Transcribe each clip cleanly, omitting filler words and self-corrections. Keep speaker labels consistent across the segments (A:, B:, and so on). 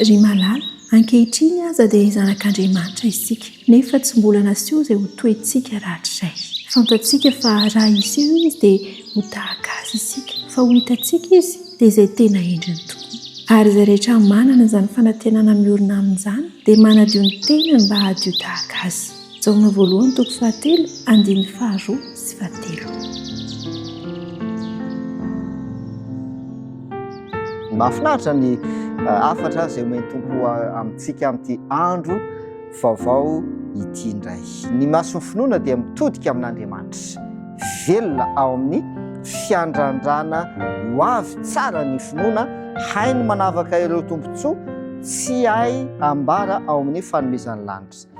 A: Ry malala, ankehitriny aza dia zanak'Andriamanitra isika, nefa tsy mbola naseho izay ho toetsika rahatrizay. Fantatsika fa raha hiseho Izy dia ho tahaka Azy isika, fa ho hitantsika Izy, dia izay tena endriny tokoa. Ary izay rehetra manana izany fanantenana miorina aminy izany dia manadio ny tenany mba hadio tahaka Azy. Jaona voalohany toko fahatelo andininy faharoa sy fahatelo.
B: Mahafinaritra ny hafatra izay omen'ny Tompo amintsika amin'ity andro vaovao ity indray. Ny mason'ny finoana dia mitodika amin'Andriamanitra. Velona ao amin'ny fiandrandrana ho avy tsara ny finoana, hainy manavaka ireo tombontsoa tsy hay ambara ao amin'ny fanomezan'ny lanitra.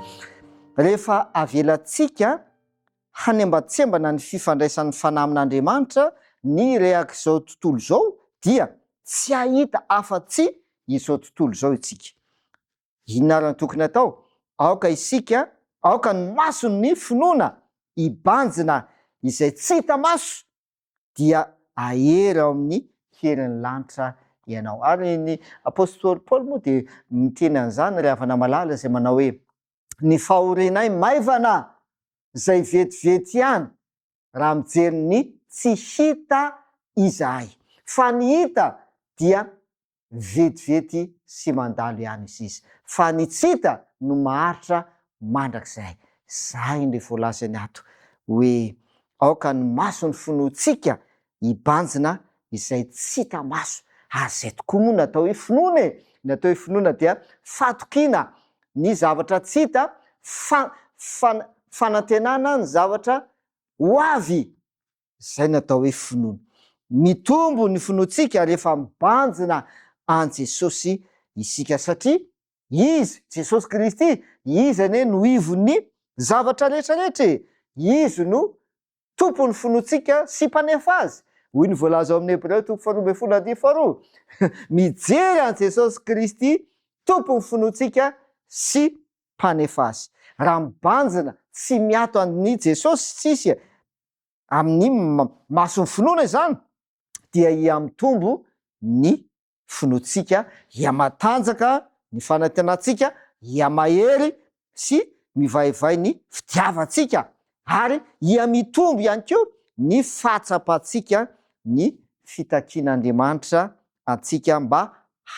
B: Rehefa avelantsika hanembantsembana ny fifandraisan'ny fanahy amin'Andriamanitra ny rehak'izao tontolo izao dia tsy hahita afa-tsy izao tontolo izao isika. Inona ary no tokony hatao? Aoka isika, aoka ny mason'ny finoana hibanjina izay tsy hita maso dia hahery ao amin'ny herin'ny lanitra ianao. Ary ny apostoly Paoly moa dia miteny an'izany ry havana malala izay manao hoe, Ny fahorianay maivana izay vetivety ihany raha mijery ny tsy hita izahay, fa ny hita dia vetivety sy mandalo ihany izy, fa ny tsy hita no maharitra mandrakizay. Izay indray voalazany ato hoe aoka ny mason'ny finoantsika hibanjina izay tsy hita maso. Ary izay tokoa moa no atao hoe finoana e! Ny atao hoe finoana dia fatokiana ny zavatra tsy hita, fa, fa, fanantenana ny zavatra ho avy. Izay no atao hoe finoana. Mitombo ny finoantsika rehefa mibanjina an'i Jesosy isika satria Izy, Jesosy Kristy, Izy anie no ivon'ny zavatra rehetra rehetra e! Izy no Tompon'ny finoantsika sy Mpanefa azy. Hoy ny voalaza ao amin'ny Hebreo toko faharoa ambin'ny folo andininy faharoa, Mijery an'i Jesosy Kristy, Tompon'ny finoantsika sy Mpanefa azy. Raha mibanjina tsy miato an'i Jesosy tsisy amin'ny mason'ny finoana izany dia hihamitombo ny finoantsika, hihamatanjaka ny fanantenantsika, hihamahery sy mivaivay ny fitiavantsika, ary hihamitombo ihany koa ny fahatsapantsika ny fitakian'Andriamanitra antsika mba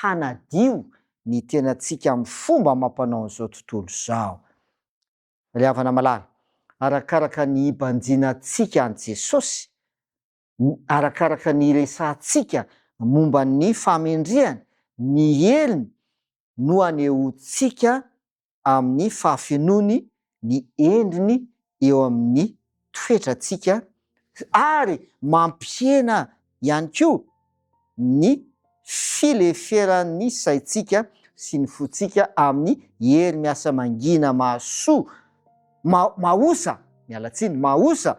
B: hanadio ny tenantsika amin'ny fomba amam-panaon'izao tontolo izao. Ry havana malala, arakaraka ny hibanjinantsika an'i Jesosy, arakaraka ny hiresahantsika momba ny fahamendrehany, ny heriny no anehoantsika amin'ny fahafenoany ny endriny eo amin'ny toetrantsika ary mampihena ihany koa ny fileferan'ny saintsika sy ny fontsika amin'ny hery miasa mangina mahasoa, mahosa, miala tsiny, mahosa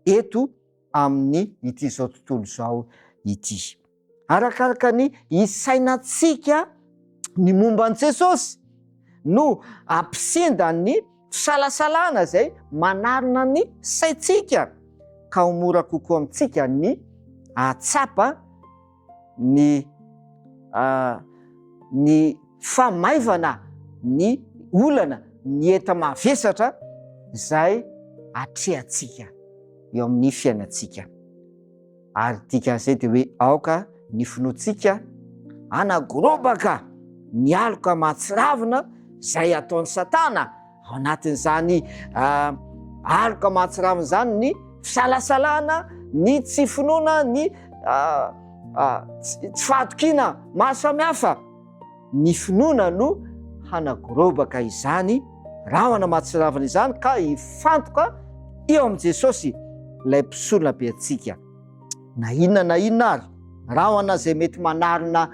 B: eto amin'ny ity izao tontolo izao ity. Arakaraka ny hisainantsika ny momba an'i Jesosy no hampisinda ny fisalasalana izay manarona ny saintsika ka ho mora kokoa amintsika ny hahatsapa ny ny famaivana ny olana, ny enta-mavesatra izay atrehantsika eo amin'ny fiainantsika. Ary dikan'izay dia hoe aoka ny finoantsika hanagorobaka ny aloka mahatsiravina izay ataon'i Satana. Ao anatin'izany aloka mahatsiravina izany ny fisalasalana, ny tsy finoana, ny tsy fahatokiana maro samihafa. Ny finoana no hanagorobaka izany rahona mahatsiravina izany ka hifantoka eo amin'i Jesosy, ilay mpisorona be antsika. Na inona na inona ary rahona izay mety manarona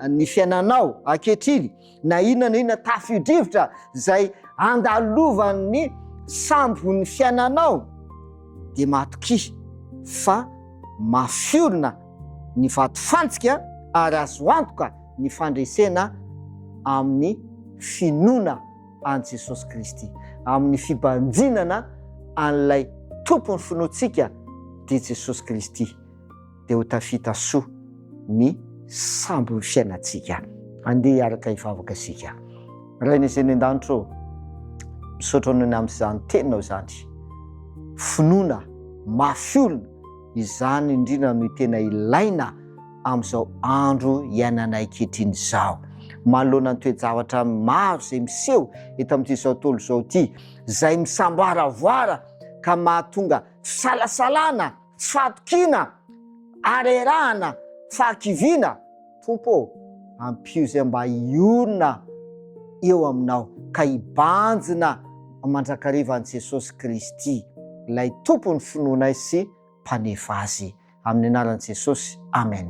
B: ny fiainanao ankehitriny, na inona na inona tafio-drivotra izay andalovan'ny sambon'ny fiainanao, dia matokia fa mafiorina ny vatofantsika ary azo antoka ny fandresena amin'ny finoana an'i Jesosy Kristy, amin'ny fibanjinana an'ilay Tompon'ny finoantsika dia Jesosy Kristy, dia ho tafita soa ny sambon'ny fiainantsika. Andeha hiaraka hivavaka isika. Rainay izay any an-danitra ô, misaotra anao ny amin'izany teninao izany. Finoana mafy orina, izany indrindra no tena ilaina amin'izao andro iainanay ankehitriny izao. Manoloana ny toe-javatra maro izay miseho eto amin'ity izao tontolo izao ity, izay misamboaravoara ka mahatonga fisalasalana, tsy fahatokiana, harerahana, fahakiviana, Tompo ô, ampio izay mba hiorina eo Aminao ka hibanjina mandrakariva an'i Jesosy Kristy, ilay Tompon'ny finoanay sy Mpanefa azy. Amin'ny anaran'i Jesosy, Amen.